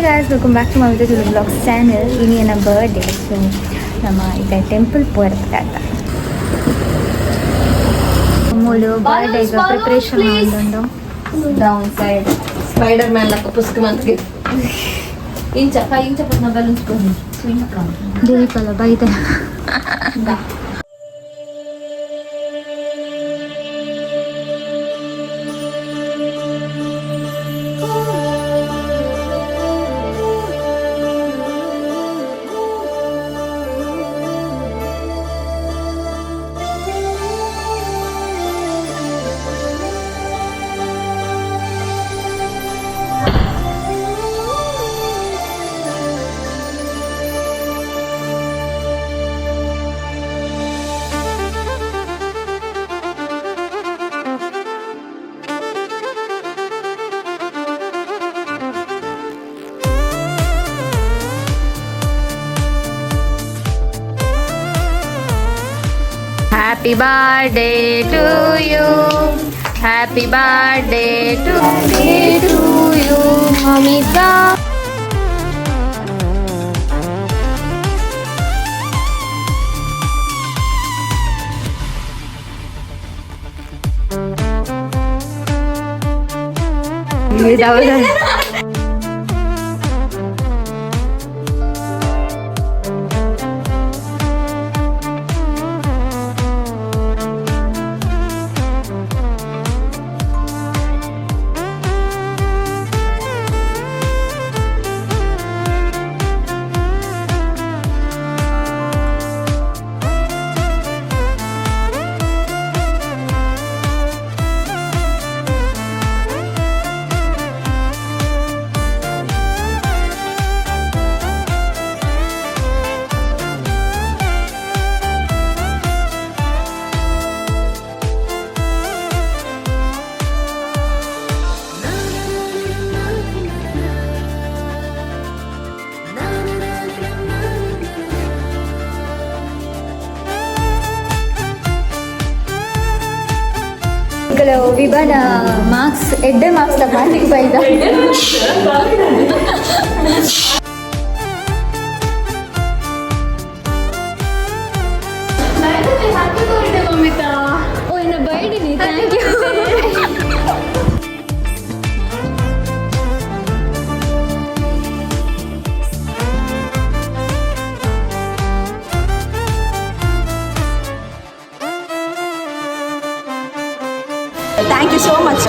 Hey guys, welcome back to my Tulu Vlogs channel. ಇನಿ ಎನ್ನ birthday, ಸೊ ನಮ್ಮ ಇತ್ತೆ ಟೆಂಪಲ್ ಪೋರಪ್ಪ. ಮೂಲು ಬರ್ಡೇಗೆ ಪ್ರಿಪ್ರೇಷನ್ ಉಂಡು. ಡೌನ್ ಸೈಡ್ ಸ್ಪೈಡರ್ ಮ್ಯಾನ್ ಲಕ್ಕ ಪುಸ್ಕ ಮಂತ್ಗೆ ಇಂಚ ಕೈ ಇಂಚ ಪತ್ನ balloons ದೇವಿಕಲ್ಲ ಬೈದೆ. Happy birthday to you, happy birthday to you, Mamita. ಕೆಲವು ವಿಭಾನ ಮಾರ್ಕ್ಸ್ ಎಡ್ಡೆ ಮಾರ್ಕ್ಸ್ ತಗೊಂಡು ಬೈದ. ಓ, ಇನ್ನು ಬೈಡಿನಿ. Thank you. Thank you so much.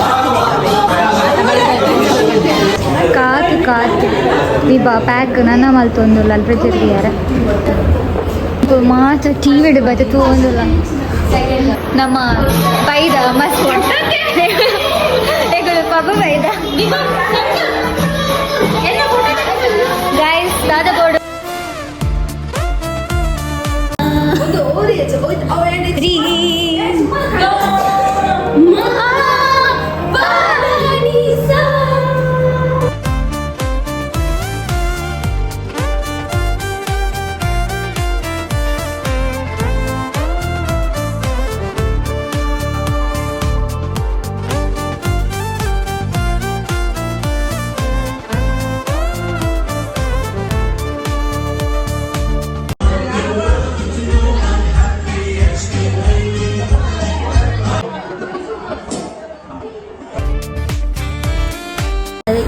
ಕಾತು ಕಾತು ವಿಭಾ ಪ್ಯಾಕ್ ನನ್ನ ಮಲ್ತೊಂದುಲ್ಲ ಅಲ್ಪ್ರಜೆರಿಯಾರ ಮಾತ್ರ ಟಿವಿ ಬತ್ತೆ ತೂವೊಂದುಲ್ಲ. ನಮ್ಮ ಬೈದ ಮಸ್ತ್ ಎಗಳು ಪಾಪ ಬೈದ. ಗೈಸ್, ದಾದ ಬೋರ್ಡ್ ತ್ರೀ.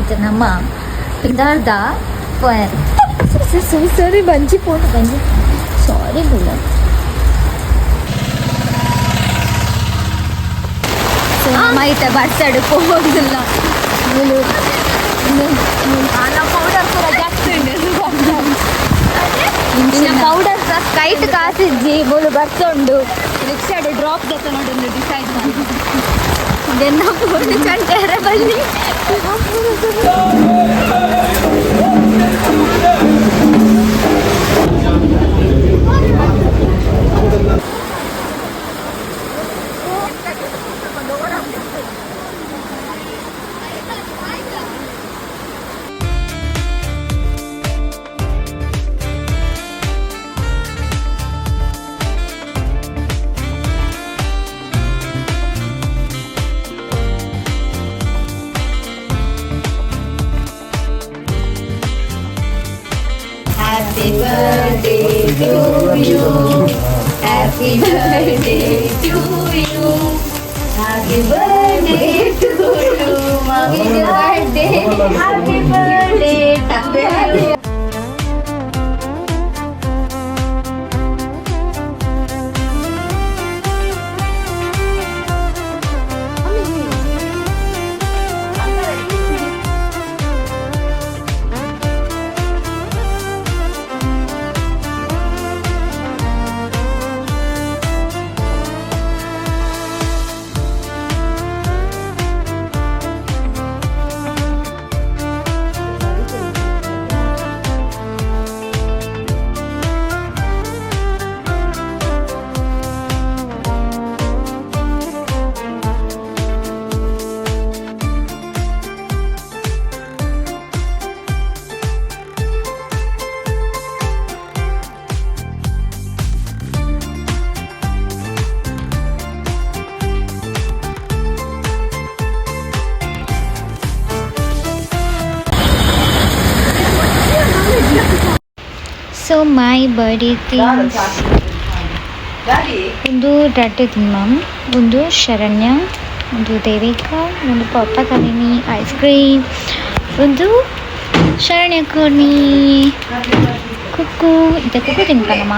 ಇದು ನಮ್ಮ ಪಿಂದಾರ್ದ. ಸಾರಿ ಸಾರಿ, ಬಂಜಿ ಫೋನ್ ಬಂಜಿ. ಸಾರಿ ಬುಲ್ಲ. ಸೊ ನಮ್ಮ ಐತೆ ಬಡ್ಸಾಡು ಹೋಗುದಿಲ್ಲ. ಪೌಡರ್ ಪೂರ ಜಾಸ್ತಿ. ಪೌಡರ್ ಕೈಟ್ ಕಾಸಿಜ್ಜಿ ಬೋಲು ಬರ್ತುಂಡು. ರಿಕ್ಷಾಡು ಡ್ರಾಪ್ ದತ್ತ ನೋಡೊಂದು ಡಿಸೈಡ್ ಮಾಡಿ ಇದೆನ್ನ ಫೋನ್ ಚಂಟೇರ ಬಲ್ಲಿ. Happy birthday to you. Happy birthday to you. Happy birthday to you. Happy birthday. Happy birthday to you. So my birthday things ಒಂದು ರಡ್ಡ್ ಮ್ಯಾಮ್, ಒಂದು ಶರಣ್ಯ, ಒಂದು ದೇವಿಕಾ, ಒಂದು ಪಪ್ಪ ಕಲಿನಿ ಐಸ್ ಕ್ರೀಮ್, ಒಂದು ಶರಣ್ಯ ಕೋಣಿ ಕುಕ್ಕು. ಇತ್ತೆ ಕುಕ್ಕು ತಿನ್ಪನಮ್ಮ.